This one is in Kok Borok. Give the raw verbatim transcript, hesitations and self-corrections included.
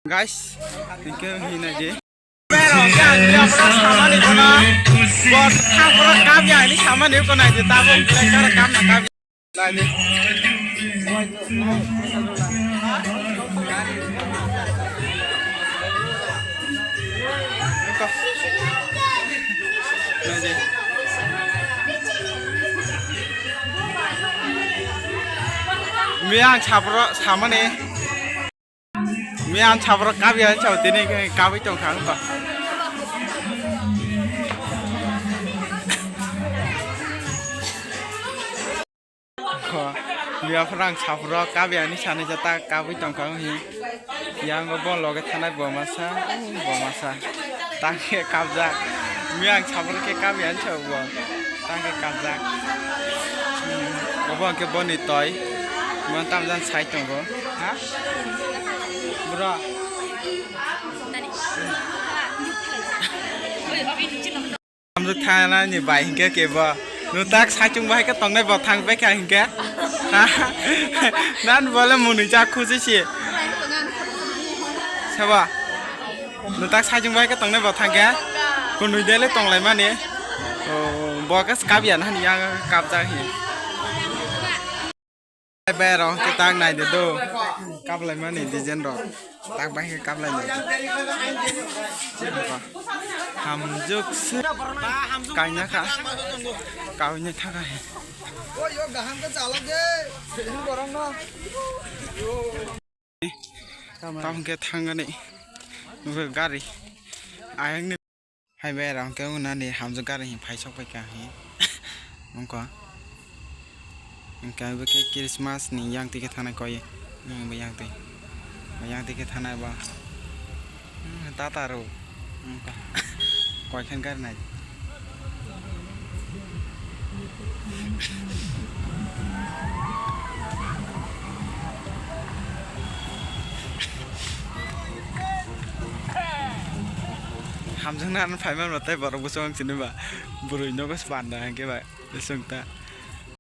Guys, thank you, hina je. Pero ya, ya, pura samani kona. Bor, tang pura kam ya, ini samani kona je, tabung, kara kam na kam. Nani. Nani. Miyang sapro, samani. Miyang saborok kabya chao tini kabwi tongkha wngkha. Miya phwrang saborok kabya ni sanai jata kabwi tongkha wnghi. Yang bo loge thanai bo masa, bo masa. Tangke kabjak. Miyang saborok khe kabya chao bo. Tangke kabjak. Hmm, obo hwnkhe boni toi. Bo tamjani sai tongo. Ha? Bro. Hamjwk thanani bai hinkhe kebo. Nwng tak saichung bai khe tongnai bo thang bai kha hinkhe. Ha? Nan bole mwnwi jak khusi si. Sabo. Nwng tak saichung bai khe tongnai bo thang khe. Kunui dele tonglaimani. O, bo khe kabya nani yang kabjak hi. Bai rok hwnkhe tak nai de do. Kaplaimani design rok. Tak bai khe kaplaimani. Hamjwk se kaina kha. Kaina thaka he. Tamo hwnkhe thangani. Gari. Ayang ni. Hai bai rang khe wngna ni hamjwk gari hin phai sok pai kha hin. Wngkha. Wngkha bo khe Christmas ni yang twi khe thanai koi. Wng bo yang twi. Bo yang twi khe thanai bo. Hmm, tata ro. Wngkha. Koi khan gari nai. Hamjakna ano phaiman ba tei borok bwswng sini ba bwrwi nogo se panda hwnkhe ba bwswng ta.